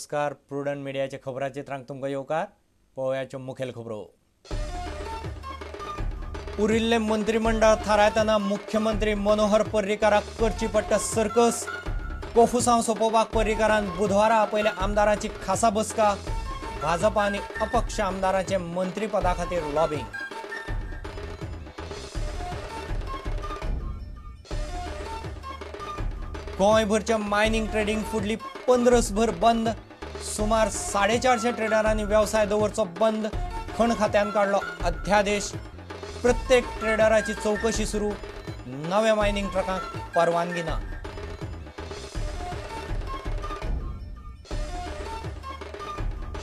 नमस्कार. प्रुडंट मिडियाच्या खबराचित्रांक तुमकां येवकार. पळोवयाच्यो मुखेल खबरो. उरिल्ले मंत्रिमंडळ थारायतना मुख्यमंत्री मनोहर पर्रीकाराक करची पडटा सर्कस. कोफुसांव सोंपोवपाक पर्रीकारान बुधवारा आपयल्या आमदारांची खासा बसका. भाजपा आनी अपक्ष आमदारांचे मंत्रीपदा खातीर लॉबिंग. गोंयभरच्या मायनिंग ट्रेडिंग फुडली पंद्रसभर बंद. सुमार 450 ट्रेडरांनी वेवसाय दवरचो बंद. खण खात्यान काडलो अध्यादेश. प्रत्येक ट्रेडराची चवकशी सुरू. नव्या मायनिंग ट्रकांक परवानगी ना.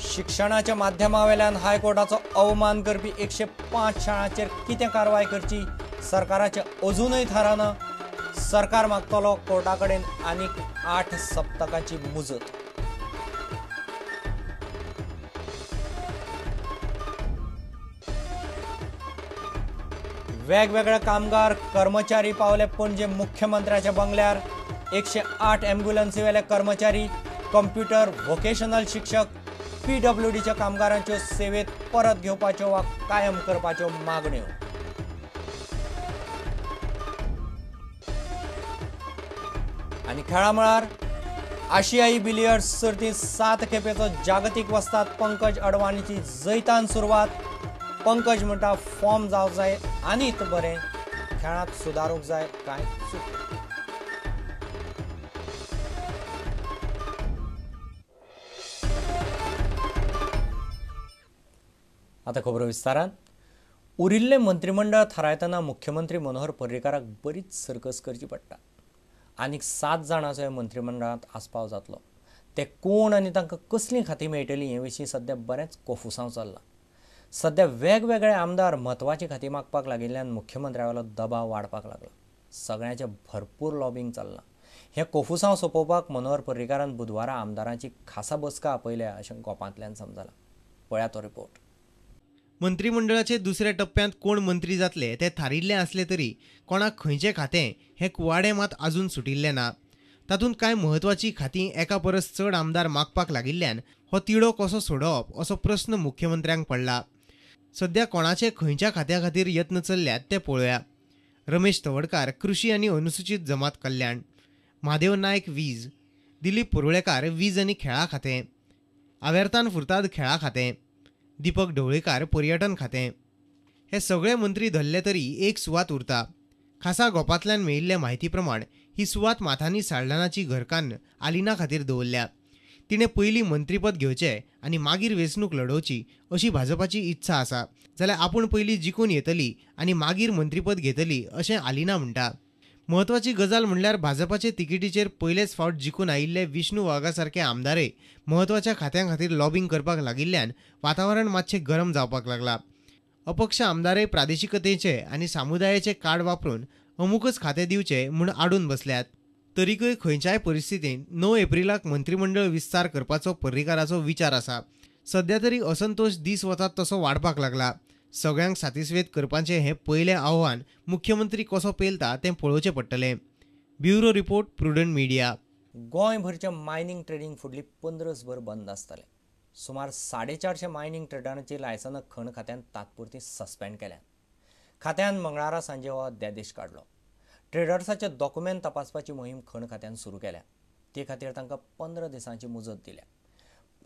शिक्षणाच्या माध्यमावेल्यान हायकोर्टाचो अवमान करपी 105 शाळांचेर कितें कारवाय करची सरकाराचें अजूनय थाराना. सरकार मागतलो कोर्टा कडेन आनीक 8 सप्तकांची मुजत. वेगवेगळे कामगार कर्मचारी पावले पणजे मुख्यमंत्र्याच्या बंगल्यार. 108 ॲम्ब्युलन्सीवेले कर्मचारी, कंप्युटर, व्होकेशनल शिक्षक, पीडब्ल्यूडीच्या कामगारांच्यो सेवेत परत घेवपाच्यो वा कायम करपाच्यो मागण्यो. आनी खेळा मळार आशियाई बिलियर्ड्स सर्तींत 7 खेपेचो जागतीक वस्ताद पंकज अडवाणीची जैतान सुरवात. पंकज म्हणटा फॉर्म जावंक जाय आनीक बरें, खेळांत सुदारूंक जाय कांय चूक. आतां खबरो विस्तारान. उरिल्लें मंत्रिमंडळ थारायतना मुख्यमंत्री मनोहर पर्रीकाराक बरीच सर्कस करची पडटा. आनीक 7 जाणांचो ह्या मंत्रिमंडळांत आस्पाव जातलो. ते कोण आनी तांकां कसलीं खातीं मेळटलीं हे विशीं सद्या बरेंच कोफुसांव चल्लां. सद्या वेगवेगळे आमदार म्हत्वाचीं खातीं मागपाक लागिल्ल्यान मुख्यमंत्र्यावेलो दबाव वाडपाक लागला. सगळ्यांचें भरपूर लॉबिंग चल्लां. हें कोफुसांव सोंपोवपाक मनोहर पर्रीकारान बुधवारा आमदारांची खासा बसका आपयल्या अशें गोपांतल्यान समजलां. पळया तो रिपोर्ट. मंत्रिमंडळाचे दुसऱ्या टप्प्यांत कोण मंत्री जातले ते थारिल्ले आसले तरी कोणाक खंयचें खातें हें कुवाडें मात अजून सुटिल्लें ना. तातूंत कांय म्हत्वाचीं खातीं एका परस चड आमदार मागपाक लागिल्ल्यान हो तिडो कसो सोडोवप असो प्रस्न मुख्यमंत्र्यांक पडला. सद्या कोणाचे खंयच्या खात्या खातीर यत्न चल्ल्यात ते पळोवया. रमेश तवडकार कृषी आनी अनुसूचित जमात कल्याण, महादेव नायक वीज, दिलीप परुळेकार वीज आनी खेळां खातें, आवेर्तान फुर्ताद खेळां खातें, दीपक ढवळीकार पर्यटन खातें. हे सगळे मंत्री धरले तरी एक सुवात उरता. खासा गोपांतल्यान मेळिल्ले म्हायती प्रमाण ही सुवात माथानी साल्ढाणाची घरकान्न आलिना खातीर दवरल्या. तिणें पयलीं मंत्रीपद घेवचें आनी मागीर वेंचणूक लढोवची अशी भाजपाची इत्सा आसा, जाल्यार आपूण पयलीं जिखून येतली आनी मागीर मंत्रीपद घेतली अशें आलिना म्हणटा. म्हत्वाची गजाल म्हणल्यार भाजपाचे तिकेटीचेर पयलेच फावट जिखून आयिल्ले विष्णू वाघा सारके आमदारय म्हत्वाच्या खात्यां खातीर लॉबिंग करपाक लागिल्ल्यान वातावरण मातशें गरम जावपाक लागलां. अपक्ष आमदारय प्रादेशिकतेचे आनी समुदायाचे कार्ड वापरून अमुकच खातें दिवचें म्हूण आडून बसल्यात. तरीकय खंयच्याय परिस्थितींत 9 एप्रिलाक मंत्रिमंडळ विस्तार करपाचो पर्रीकाराचो विचार आसा. सद्या तरी असंतोष दीस वतात तसो वाडपाक लागला. सगळ्यांक सातिस्वेद करपाचें हें पयलें आव्हान मुख्यमंत्री कसो पेलता तें पळोवचें पडटलें. Bureau report, Prudent media. गोंयभरचें mining trading फुडली पंद्रसभर बंद आसतलें. सुमार 450 मायनिंग ट्रेडरांची लायसनां खण खात्यान तात्पुरती सस्पेंड केल्यात. खात्यान मंगळारा सांजे हो अध्यादेश काडलो. ट्रेडर्साचे डॉक्युमेंट तपासपाची मोहीम खण खात्यान सुरू केल्या. ते खातीर तांकां 15 दिसांची मुजत दिल्या.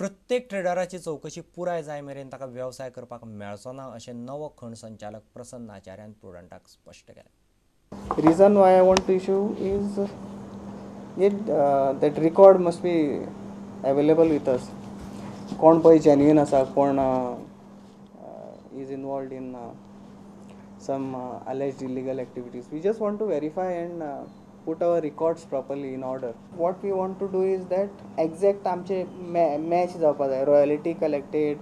प्रत्येक ट्रेडराची चवकशी पुराय जाय मेरेन ताका वेवसाय करपाक मेळचो ना अशें नवो खण संचालक प्रसन्न आचार्यान प्रुडंटाक स्पश्ट केलें. Reason why I want to issue is that record must be available with us. कोण पळय जेन्युइन आसा, कोण is involved in some alleged illegal activities. We just want to verify and put our records properly in order. What we want to do is that exact आमचे match जावपा जाय, royalty collected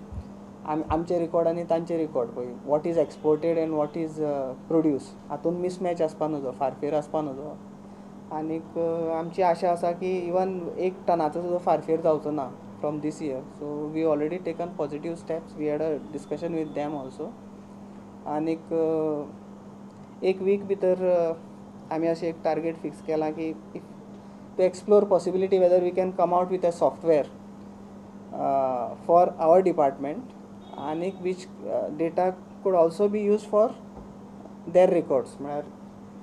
आमचे record आनी तांचे record पळय, what is exported and what is produce, हातूंत mismatch आसपा नजो, फारफेर आसपा नजो. आनीक आमची आशा आसा की इवन 1 टनाचो सुद्दां फारफेर जावचो ना from this year. So we already taken positive steps, we had a discussion with them also. आनीक एक वीक भितर आमी अशें एक टार्गेट फिक्स केलां की if to explore possibility whether we can come out with a software for our department आनीक which data could also be use for their records. म्हळ्यार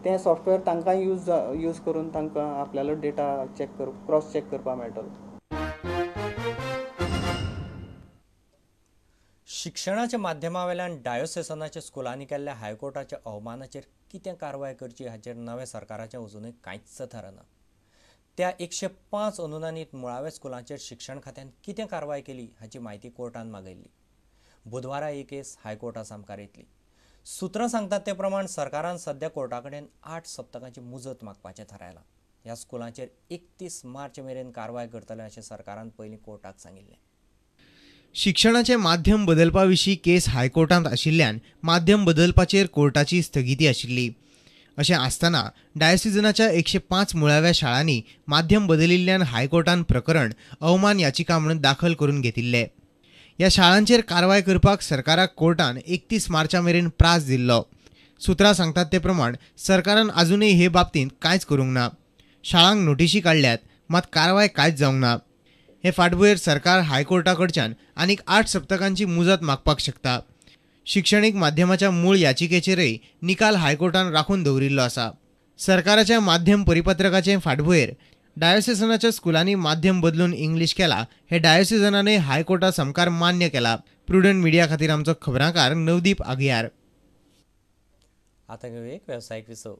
तें सॉफ्टवेअर तांकां यूज करून तांकां आपल्यालो डेटा चॅक कर क्रॉस चॅक करपाक मेळटलो. शिक्षणाच्या माध्यमा वेल्यान डायोसेसनाच्या स्कुलांनी केल्ल्या हायकोर्टाच्या अवमानाचेर कितें कारवाय करची हाचेर नव्या सरकाराचें अजुनूय कांयच थारना. त्या 105 अनुदानीत मुळाव्या स्कुलांचेर शिक्षण खात्यान कितें कारवाय केली हाची म्हायती कोर्टान मागयल्ली. बुधवारा ही केस हायकोर्टा सामकार येतली. सुत्रां सांगतात ते प्रमाण सरकारान सध्या कोर्टा कडेन 8 सप्तकांची मुजत मागपाचें थारायलां. ह्या स्कुलांचेर 31 मार्च मेरेन कारवाय करतले अशें सरकारान पयलीं कोर्टाक सांगिल्लें. शिक्षणाचें माध्यम बदलपा विशीं केस हायकोर्टांत आशिल्ल्यान माध्यम बदलपाचेर कोर्टाची स्थगिती आशिल्ली. अशें आसतना डायोसिजनाच्या 105 मुळाव्या शाळांनी माध्यम बदलिल्ल्यान हायकोर्टान प्रकरण अवमान याचिका म्हणून दाखल करून घेतिल्ले. ह्या शाळांचेर कारवाय करपाक सरकाराक कोर्टान 31 मार्चा मेरेन प्रास दिल्लो. सुत्रां सांगतात ते प्रमाण सरकारान अजूनय हे बाबतींत कांयच करूंक ना. शाळांक नोटिशी काडल्यात मात कारवाय कांयच जावंक ना. हे फाटभुंयेर सरकार हायकोर्टा कडच्यान आनीक 8 सप्तकांची मुजत मागपाक शकता. शिक्षणीक माध्यमाच्या मूळ याचिकेचेरय निकाल हायकोर्टान राखून दवरिल्लो आसा. सरकाराच्या माध्यम परिपत्रकाचे फाटभुंयेर डायोसेसनाच्या स्कुलांनी माध्यम बदलून इंग्लीश केला हे डायोसेसनाने हायकोर्टा सामकार मान्य केला. प्रुडंट मिडिया खातीर आमचो खबरांकार नवदीप आगियार. आतां घेवया एक वेवसायीक विसव.